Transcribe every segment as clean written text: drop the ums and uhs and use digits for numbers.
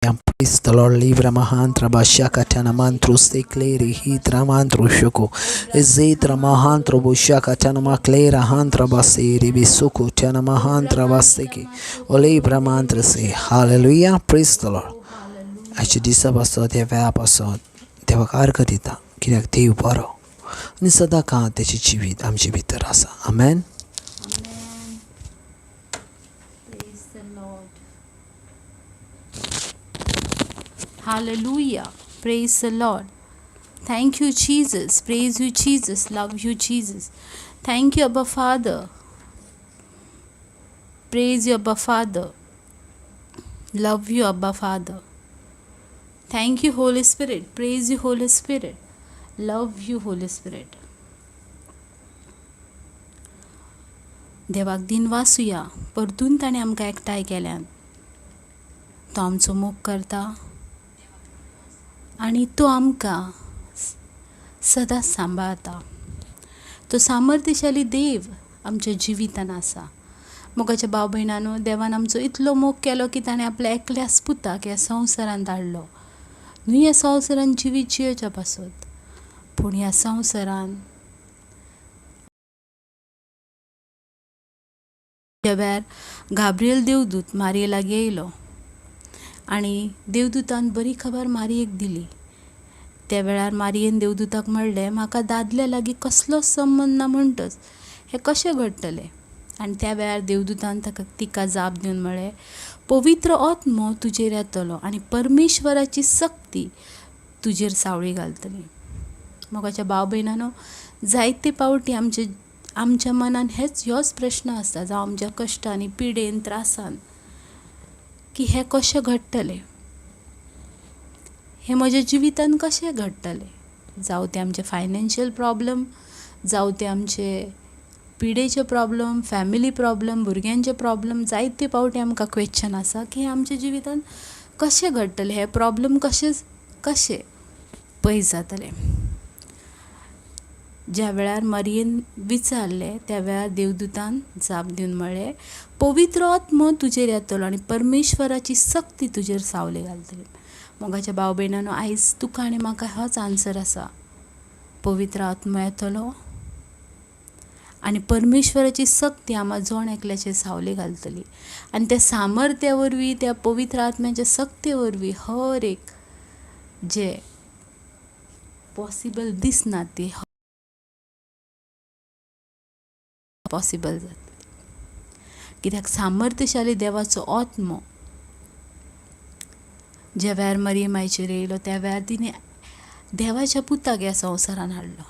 Praise the Lord. Libra mahantra bashakatana mantro stekleri hitra mantro shoko. Ezetra mahantro boshakatana maklera hantra baseri bisuko tana mahantra baseki. Olibra mantra se. Hallelujah. Praise the Lord. आयच्या दिसा पासत ह्या वेळा पासत देवाक अर्घ दिता कित्याक देव बरो आनी सदां काळ तेचें जिवीत आमचे भितर आसा. आमेन. Amen. Praise the Lord. Hallelujah. Praise the Lord. Thank you, Jesus. Praise you, Jesus. Love you, Jesus. Thank you, Abba Father. Praise you, Abba Father. Love you, Abba Father. Thank you, Holy Spirit. Praise you, Holy Spirit. Love you, Holy Spirit. देवाक दिनवासुया परतून ताणें आमकां एकठांय केल्यान. तो आमचो मोग करता आनी तो आमकां सदांच सांबाळता. तो सामर्थ्यशाली देव आमच्या जिवितान आसा. मोगाच्या भाव भयणानो, देवान आमचो इतलो मोग केलो की ताणें आपल्या एकल्याच पुताक ह्या संवसारांत धाडलो. न्हू ह्या संवसारांत जिवीत जियोवच्या पासत, पूण ह्या संवसारांत त्या वेळार गाब्रियल देवदूत मारये लागीं येयलो आनी देवदूतान बरी खबर मारयेक दिली. त्या वेळार मारयेन देवदूताक म्हणलें, म्हाका दादल्या लागीं कसलोच संबंद ना म्हणटच हें कशें घडटलें? आनी त्या वेळार देवदूतान ताका तिका जाप दिवन म्हळें, पवित्र आत्मो तुजेर येतलो आनी परमेश्वराची सक्ती तुजेर सावळी घालतली. मोगाच्या भाव भयणानो, जायते पावटी आमच्या मनान हेच ह्योच प्रश्न आसता, जावं आमच्या कश्टांनी, पिडेन, त्रासान, की हें कशें घडटलें, हें म्हज्या जिवितान कशें घडटलें? जावं तें आमचें फायनान्शियल प्रॉब्लम, जावं तें आमचे पिडेचे प्रॉब्लम, फॅमिली प्रॉब्लम, भुरग्यांचे प्रॉब्लम. जायते पावटी आमकां क्वेश्चन आसा की आमच्या जिवितान कशें घडटलें, हे प्रॉब्लम कशें कशें पयस जातले. ज्या वेळार मारयेन विचारलें त्या वेळार देवदूतान जाप दिवन म्हळें, पवित्र आत्मो तुजेर येतलो आनी परमेश्वराची सक्ती तुजेर सावली घालतली. मोगाच्या भाव भयणानो, आयज तुका आनी म्हाका होच आन्सर आसा. पवित्र आत्मो येतलो आनी परमेश्वराची सक्ती आमकां जण एकल्याचेर सावली घालतली आनी त्या सामर्थ्या वरवीं, त्या पवित्र आत्म्याच्या सक्ते वरवीं हर एक जे पॉसिबल दिसना ती पॉसिबल जातली, कित्याक सामर्थ्यशाली देवाचो आत्मो ज्या वेळार मरिये मायचेर येयलो त्या वेळार तिणें देवाच्या पुताक ह्या संवसारान हाडलो.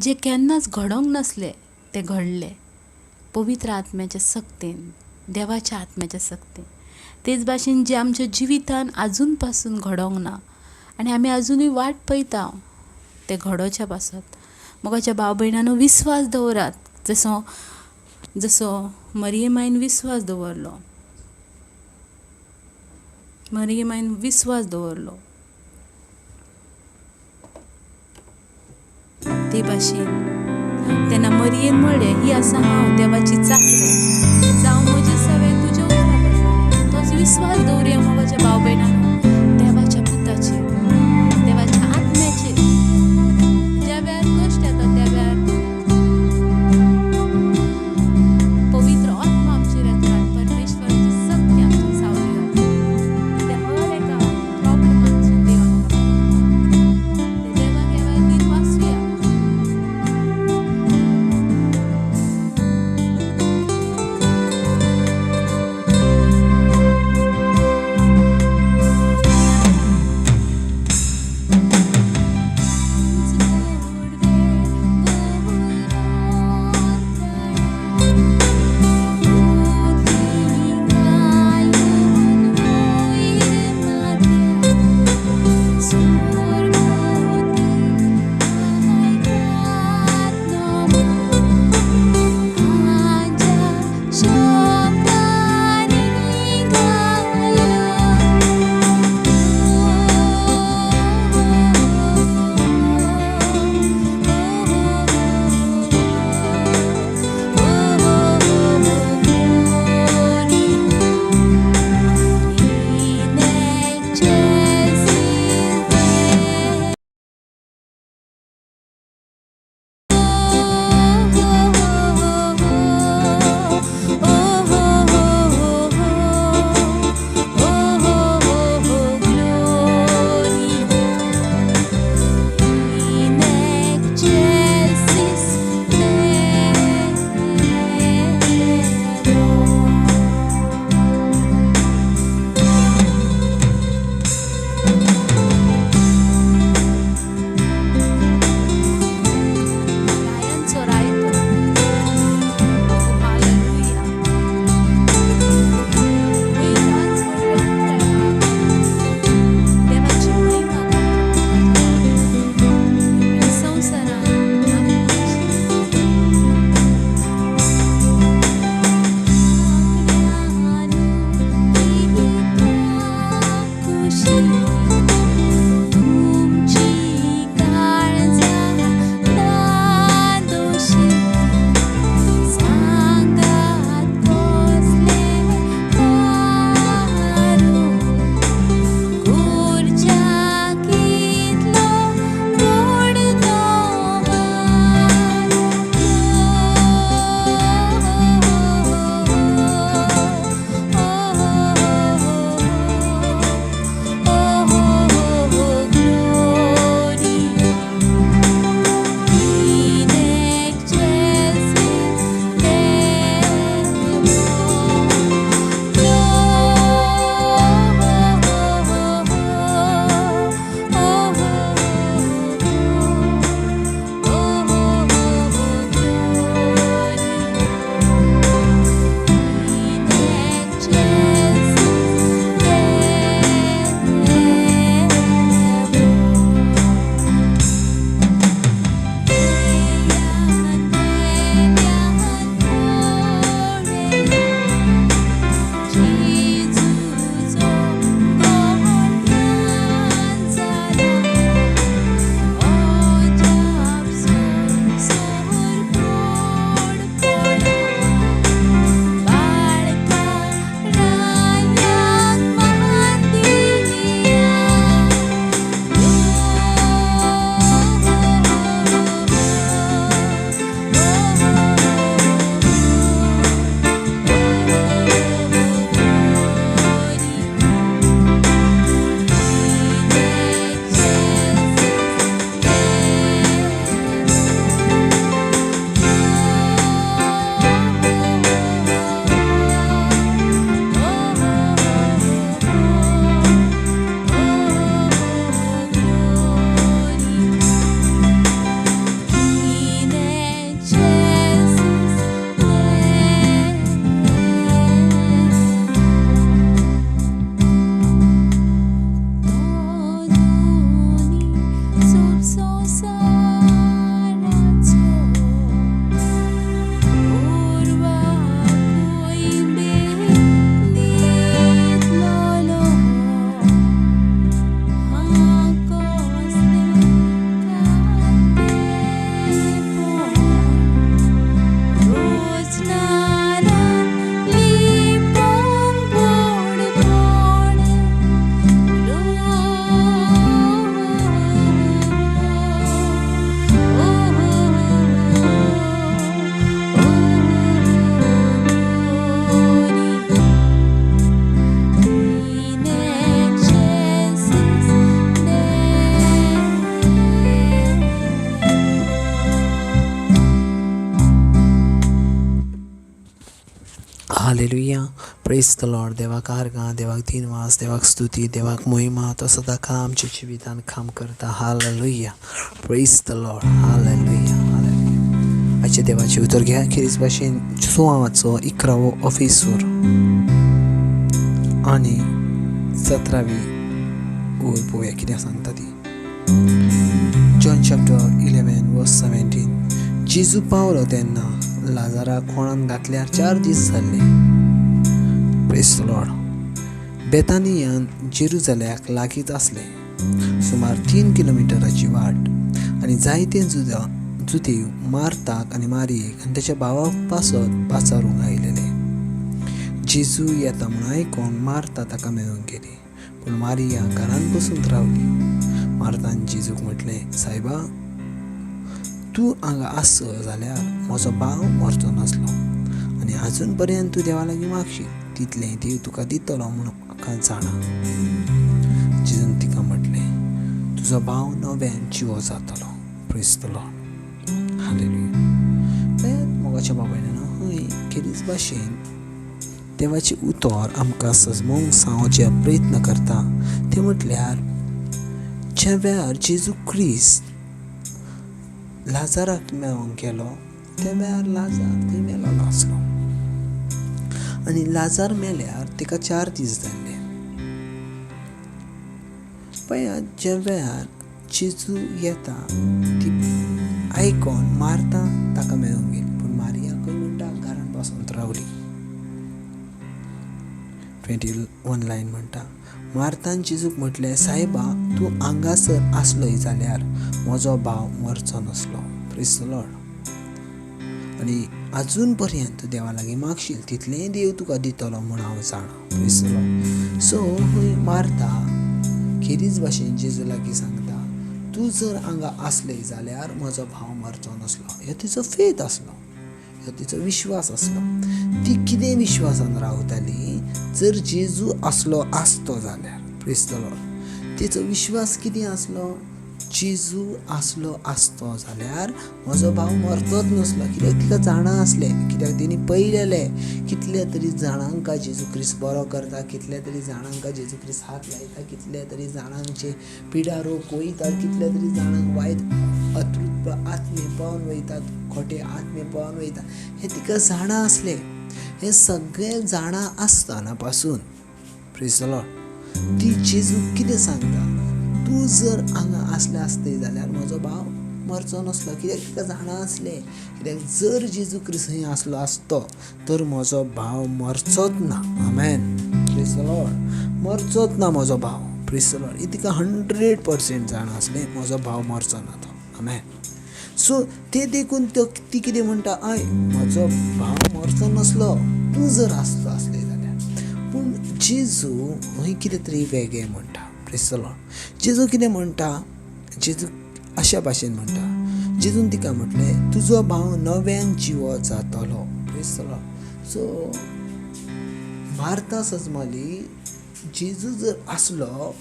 जें केन्नाच घडोंक नासलें तें घडलें पवित्र आत्म्याच्या सक्तेन, देवाच्या आत्म्याच्या सक्तेन. तेच भाशेन जें आमच्या जिवितान आजून पासून घडोंक ना आनी आमी आजुनूय वाट पळयता तें घडोवच्या पासत, मोगाच्या भाव भयणानो, विस्वास दवरात. जसो जसो मरिये मायन विस्वास दवरलो, मरिये मायन विस्वास दवरलो ते भाशेन. तेन्ना मरियेन म्हणलें, ही आसा हांव देवाची चाकरी, जावं म्हजें सवें तुज्या उतरा प्रमाणें. तोच विस्वास दवरुया मोगाच्या भाव भयणानो, देवाच्या पुताचेर, देवाच्या आत्म्याचेर. ज्या वेळार कश्ट येता त्या वेळार पवित्र आत्मा आमचेर येता आनी परमेश्वराची सक्ती आमचेर सावली घालता. त्या हर एका प्रॉब्लमांतसून देव आमकां भायर काडटा. देवाक ह्या वेळार दिनवासुया. हालेलुया, प्रेज the Lord. देवाक आर्गां, देवाक दिनवास, देवाक स्तुती, देवाक मोहिमा. तो सदां आमच्या जिवितान काम करता. Hallelujah, praise the Lord. Hallelujah, hallelujah. आयच्या देवाचें उतर घ्या. खेरीज भाशेन जुवांवाचो 11वो ऑफिसूर आनी 17वी ओळ पळोवया कितें सांगता ती. John chapter 11 verse 17. जेजू पावलो तेन्ना लाजाराक कोणान घातल्यार 4 दीस जाल्ले. Praise the Lord. बेतानियान जेरुजाल्याक लागींच आसलें, सुमार 3 किलोमिटराची वाट. आनी जायते जुदेव मार्ताक आनी मारियेक आनी ताच्या भावा पासत पाचारूंक आयलेले. जेजू येता म्हूण आयकून मार्ता ताका मेळूंक गेली, पूण मारिया घरांत बसून रावली. मार्तान जेजूक म्हटलें, सायबा, तूं हांगा आस जाल्यार म्हजो भाव मरचो नासलो, आनी आजून पर्यंत तूं देवा लागीं मागशीत तितलें देव तुका दितलो म्हूण म्हाका जाणा. जेजून तिका म्हटलें, तुजो भाव नव्यान जिवो जातलो. Praise the Lord. Hallelujah. मोगाच्या बाबायन हय खेरीज भाशेन देवाचें उतर आमकां सजमोवंक सांगचे प्रयत्न करता. तें म्हटल्यार ज्या वेळार जेजू क्रिस्त लाजाराक मेळोंक गेलो त्या वेळार लाजार थंय मेलोलो आसलो, आनी लाजार मेल्यार ताका 4 दीस जाल्ले. पळयात, ज्या वेळार जेजू येता ती आयकोन मार्ता ताका मेळोंक गेली, पूण मारिया खंय म्हणटा घरान बसून रावली. 21 लायन म्हणटा, मार्तान जेजूक म्हटलें, सायबा, तूं हांगासर आसलोय जाल्यार म्हजो भाव मरचो नासलो. Praise the Lord. आनी आजून पर्यंत तूं देवा लागीं मागशील तितलेंय देव तुका दितलो म्हूण हांव जाणा. Praise the Lord. सो हय मार्ता खेरीज भाशेन जेजू लागीं सांगता, तूं जर हांगा आसलें जाल्यार म्हजो भाव मरचो नासलो. हो तिचो फेथ आसलो, हो तिचो विश्वास आसलो. ती कितें विश्वासान रावताली, जर जेजू आसलो आसतो जाल्यार. Praise the Lord. तिचो विश्वास कितें आसलो, जेजू आसलो आसतो जाल्यार म्हजो भाव मरतोच नासलो. कित्याक तिका जाणा आसलें, कित्याक तिणी पळयलेलें कितल्या तरी जाणांक जेजू क्रिस्त बरो करता, कितल्या तरी जाणांक जेजू क्रिस्त हात लायता, कितल्या तरी जाणांचे पिडा रोग वयतात, कितल्या तरी जाणांक वायट अतृप्त आत्मे पळोवन वयतात, खोटे आत्मे पळोवन वयतात. हें तिका जाणा आसलें. हें सगळें जाणा आसतना पासून प्रेज the Lord ती जेजू कितें सांगता, तूं जर हांगा आसलें आसतय जाल्यार म्हजो भाव मरचो नासलो. कित्याक तिका जाणा आसलें, कित्याक जर जेजू क्रिस्त थंय आसलो आसतो तर म्हजो भाव मरचोच ना. आमेन. Praise the Lord. मरचोच ना म्हजो भाव. Praise the Lord. ही तिका 100% जाणा आसलें म्हजो भाव मरचो ना तो. आमेन. सो ते देखून ती कितें म्हणटा, हय म्हजो भाव मरचो नासलो तूं जर आसलो आसलें जाल्यार. पूण जेजू हय कितें तरी वेगळें म्हणटा. Praise the Lord. जेजू कितें म्हणटा, जेजू अशा भाशेन म्हणटा, जेजून तिका म्हटलें, तुजो भाव नव्यान जिवो जातलो. Praise the Lord. So Martha सजमाली, जेजू जर आसलो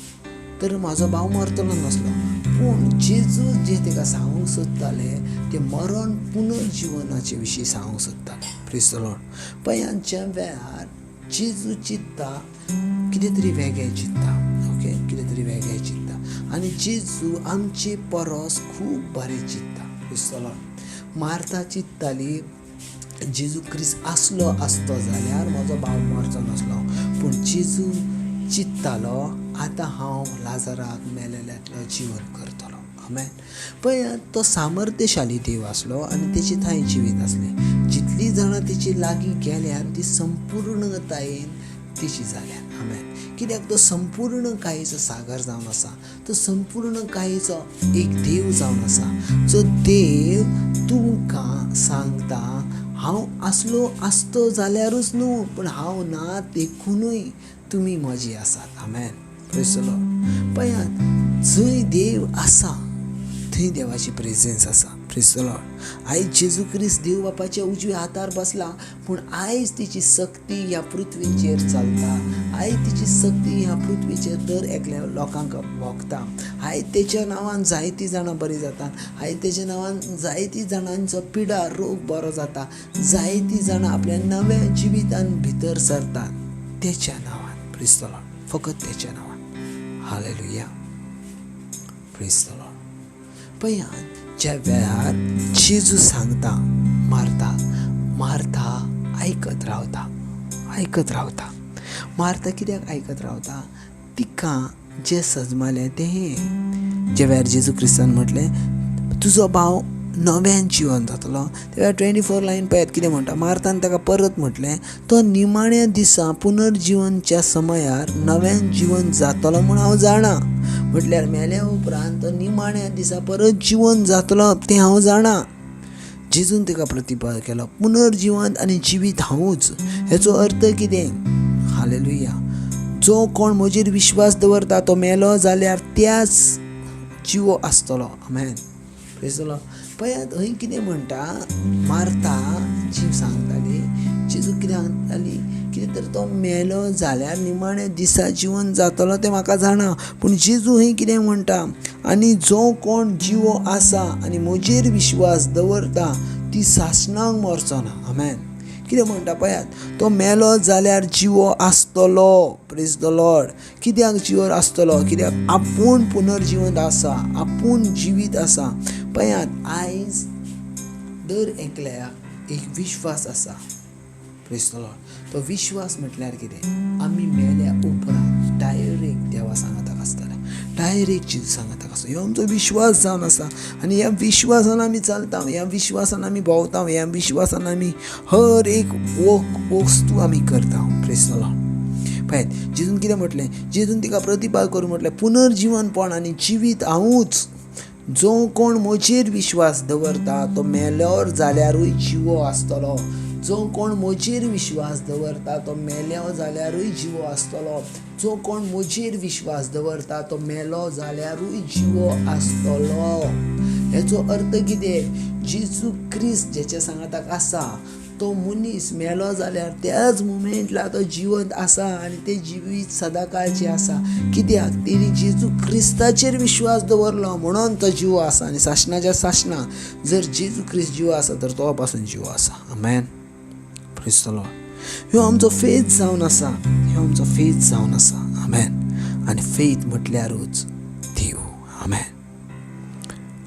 तर म्हाजो भाव मरतलो नासलो. पूण जेजू जे ताका सांगूंक सोदताले ते मरण पुनर्जिवनाचे विशीं सांगूंक सोदताले. Praise the Lord. पळयांच्या वेळार जेजू चिंत्ता कितें तरी वेगळें चिंत्ता. ओके, कितें तरी वेगळें चिंत्ता आनी जेजू आमचे परस खूब बरें चिंत्ता. Praise the Lord. मार्ता चिंत्ताली जेजू क्रिस्त आसलो आसतो जाल्यार म्हजो भाव मरचो नासलो. पूण जेजू चिंत्तालो आतां हांव लाजाराक मेलेल्यांतलो जिवन करतलो. आमेन. पळयात, तो सामर्थ्यशाली देव आसलो आनी तेचे थंय जिवीत आसलें. जितलीं जाणां तेचे लागीं गेल्यार ती संपूर्णतायेन तेची जाल्या. आमेन. कित्याक तो संपूर्ण कायेचो सागर जावन आसा, तो संपूर्ण कायेचो एक देव जावन आसा. जो देव तुमकां सांगता, हांव आसलो आसतो जाल्यारूच न्हू, पूण हांव ना देखुनूय तुमी म्हजी आसात. आमेन. Praise the Lord. पळयात, जंय देव आसा थंय देवाची प्रेजेन्स आसा. Praise the Lord. आयज जेजू क्रिस्त देव बापाच्या उजव्या हातार बसला, पूण आयज तिची सक्ती ह्या पृथ्वीचेर चलता. आयज तिची सक्ती ह्या पृथ्वीचेर दर एकल्या लोकांक भोगता. आयज तेच्या नांवान जायतीं जाणां बरीं जातात. आयज तेच्या नांवान जायतीं जाणांचो पिडा रोग बरो जाता. जायतीं जाणां आपल्या नव्या जिवितान भितर सरतात तेच्या नांवान. Praise the Lord. फकत तेच्या नांवान. हालेलुया. Praise the Lord. पळयात, ज्या वेळार जेजू सांगता मार्था, मार्था आयकत रावता, आयकत रावता. मार्था कित्याक आयकत रावता? तिका जें सजमालें तें हें. ज्या वेळार जेजू क्रिस्तान म्हटलें तुजो भाव नव्यान जिवन जातलो, त्या वेळार 24 लायन पळयात कितें म्हणटा. मार्तान ताका परत म्हटलें, तो निमाण्या दिसा पुनर्जिवनच्या समयार नव्यान जिवन जातलो म्हूण हांव जाणा. म्हटल्यार मेल्या उपरांत तो निमाण्या दिसा परत जिवन जातलो तें हांव जाणा. जेजून ताका प्रतिपाद केलो, पुनर्जिवन आनी जिवीत हांवूच. हेचो अर्थ कितें? हालेलुया. जो कोण म्हजेर विश्वास दवरता तो मेलो जाल्यार त्याच जिवो आसतलो. आमेन. Praise the Lord. पळयात हय कितें म्हणटा. मार्था जी सांगताली, जेजू कितें सांगताली, कितें तर तो मेलो जाल्यार निमाण्या दिसा जिवन जातलो तें म्हाका जाणा. पूण जेजू हय कितें म्हणटा, आनी जो कोण जिवो आसा आनी म्हजेर विश्वास दवरता ती सासणाक मरचो ना. आमेन. कितें म्हणटा पळयात, तो मेलो जाल्यार जिवो आसतलो. Praise the Lord. कित्याक जिवो आसतलो? कित्याक आपूण पुनर्जिवंत आसा, आपूण जिवीत आसा. पळयात, आयज दर एकल्याक एक विश्वास आसा. Praise the Lord. तो विश्वास म्हटल्यार कितें? आमी मेल्या उपरांत डायरेक्ट देवा सांगाताक आसतले, डायरेक्ट जेजू सांगाताक आसता. ह्यो आमचो विश्वास जावन आसा आनी ह्या विश्वासान आमी चलता, ह्या विश्वासान आमी भोंवता, ह्या विश्वासान आमी हर एक वस्तू आमी करता. Praise the Lord. पळयात जेजून कितें म्हटलें, जेजून तिका प्रतिपाद करून म्हटलें, पुनर्जिवनपण आनी जिवीत हांवूच. जो कोण म्हजेर विश्वास दवरता तो मेल्यार जाल्यारूय जिवो आसतलो. जो कोण म्हजेर विश्वास दवरता तो मेलो जाल्यारूय जिवो आसतलो. जो कोण म्हजेर विश्वास दवरता तो मेलो जाल्यारूय जिवो आसतलो. हेचो अर्थ कितें? जेजू क्रिस्त जेच्या सांगाताक आसा तो मनीस मेलो जाल्यार त्याच मुमेंटला तो जिवंत आसा आनी तें जिवीत सदांकाळचें आसा. कित्याक? तेणी जेजू क्रिस्ताचेर विश्वास दवरलो म्हणून तो जिवो आसा. आनी सासणाच्या सासणा जर जेजू क्रिस्त जिवो आसा तर तो पासून जिवो आसा. आमेन. Praise the Lord. ह्यो आमचो फेथ जावन आसा, ह्यो आमचो फेथ जावन आसा. आमेन. आनी फेथ म्हटल्यारूच देव. आमेन.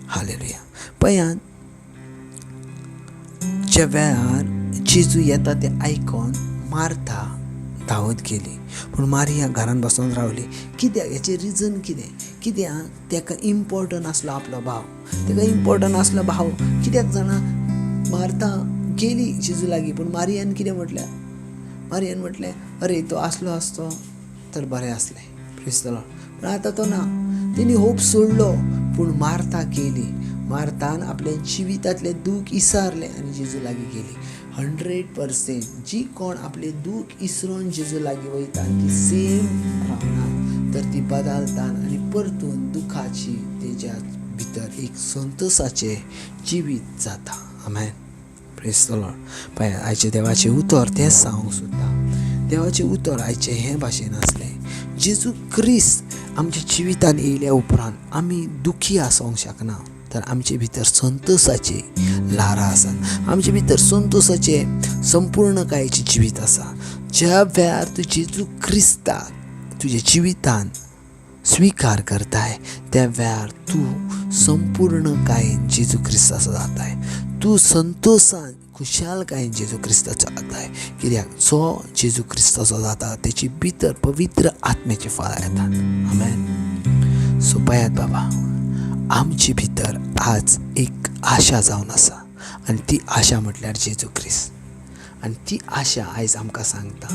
हालेलुया. पळयात, ज्या वेळार जेजू येता तें आयकोन मार्था धांवत गेली, पूण मारिया घरान बसून रावली. कित्याक? हेचें रिजन कितें? कित्याक ताका इम्पोर्टंट आसलो आपलो भाव, ताका इम्पोर्टंट आसलो भाव. कित्याक जाणा, मार्था गेली जेजू लागीं, पूण मारियान कितें म्हटलें? मारियान म्हटलें, अरे तो आसलो आसतो तर बरें आसलें. Praise the Lord. पूण आतां तो ना, तेणी होप सोडलो. पूण मार्था गेली. मार्तान आपल्या जिवितांतलें दूख इसारलें आनी जेजू लागीं गेली. 100% जी कोण आपलें दूख इसरोन जेजू लागीं वयता ती सेम रावना, तर ती बदलता आनी परतून दुखाची तेज्या भितर एक संतोसाचें जिवीत जाता. आमेन. Praise the Lord. पळयात, आयचें देवाचें उतर तें सांगूंक सोदता. देवाचें उतर आयचें हें भाशेन आसलें, जेजू क्रिस्त आमच्या जिवितान येयल्या उपरांत आमी दुखी आसूंक शकना, तर आमचे भितर संतोसाचे ल्हारां आसात, आमचे भितर संतोसाचे संपूर्णकायेचें जिवीत आसा. ज्या वेळार तूं जेजू क्रिस्ताक तुज्या जिवितान स्विकार करताय त्या वेळार तूं संपूर्णकायेन जेजू क्रिस्ताचो जाताय. तूं संतोसान खुशालकायेन जेजू क्रिस्ताचो जाताय. कित्याक? जो जेजू क्रिस्ताचो जाता तेची भितर पवित्र आत्म्याची फळां येतात. आमेन. सो पळयात बाबा, आमचे भितर आज एक आशा जावन आसा आनी ती आशा म्हटल्यार जेजू क्रिस्त. आनी ती आशा आयज आमकां सांगता,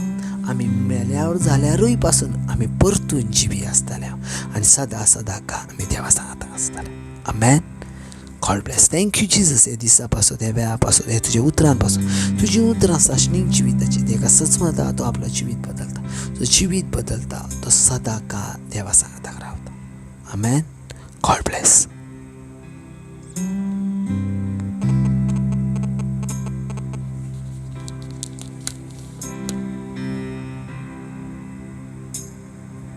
आमी मेल्यार जाल्यारूय पासून आमी परतून जिवी आसतले आनी सदां सदां का आमी देवा सांगाताक आसतले. आमेन. God bless. Thank you Jesus. हे दिसा पासून, हे वेळा पासून, हे तुज्या उतरां पासून, तुजी उतरां सासणीक जिविताची, तेका सचमता तो आपलो जिवीत बदलता, तो जिवीत बदलता, तो सदां का देवा सांगाताक रावता. आमेन. God bless.